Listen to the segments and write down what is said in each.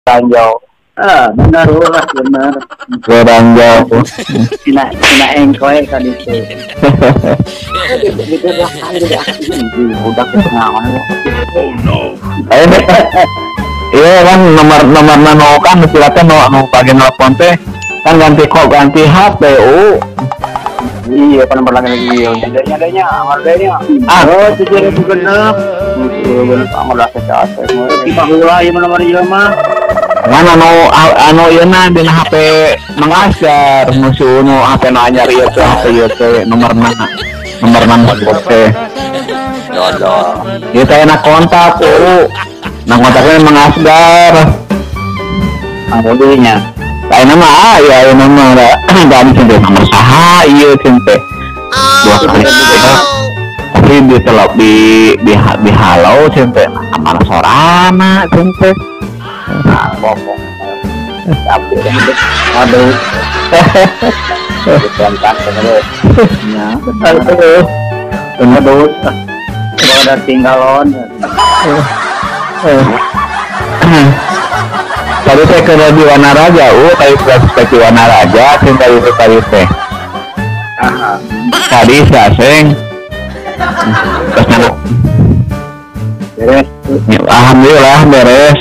Ranjau. Ah, benar ulah benar. Ke Ranjau. Cina Cina engkoy kan itu. Udah kesenangan. Oh no. Iya kan nomor nano kan silakan no pagi nelpon teh kan ganti kok ganti HP u. Iya kan nomor lagi lagi. Adanya adanya. Ah, oh 7.006. 7.006 udah secase. Tiba heula ieu nomor ieu mah. Kan anu anu ieu na dina HP Mang Asgar musuh nu HP nu anyar ieu teh HP ieu teh nomorna nomorna teh. Dodol. Ieu teh enak kontak u. Nah kontaknya Mang Asgar. Anu nya. Lain mah ya ieu mah da da teh nomor saha ieu teh. Dua kali tapi di telop di halau teh mana sorana teh. Nah, bohong. Tapi aduh. Dikontak terus. Ya, betul. Aduh. Kalau udah tinggalon. Tadi saya ke di Wanaraja, tadi ke Wanaraja, tadi tadi teh. Tadi saya seng. Beres. Alhamdulillah beres.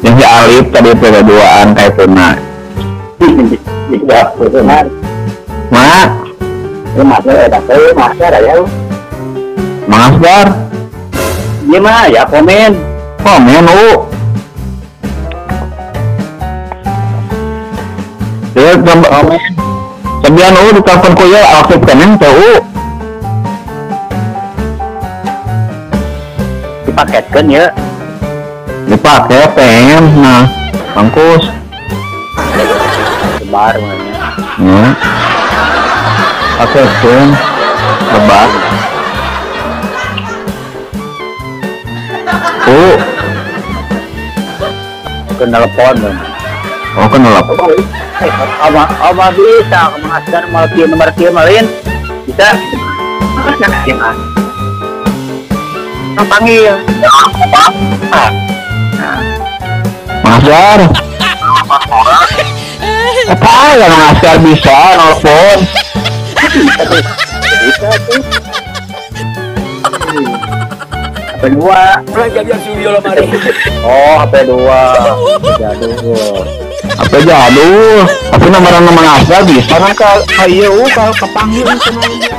Yang si Alif tadi berduaan kayak puna. Iya, benar. Mak, mas ada ya. Mas Bar. Iya mah ya komen. Komen u. Ya, komen. Sebian u ditelepon ku ya aktif kenen teh u. Dipaketkeun ya. Dipakai pengen nah bangkus lebar mana ya pakai pun lebar ke telepon oh ke telepon ama bisa mengasgar mal kieu nomor kieu malin bisa ya panggil Mang Asgar. Apa ya Mang Asgar bisa nelfon? Bisa tuh. HP 2. Oh, HP 2. Jadul. HP jadul. Tapi nomor Mang Asgar bisa kan ke ieu ka kepanggil cenah.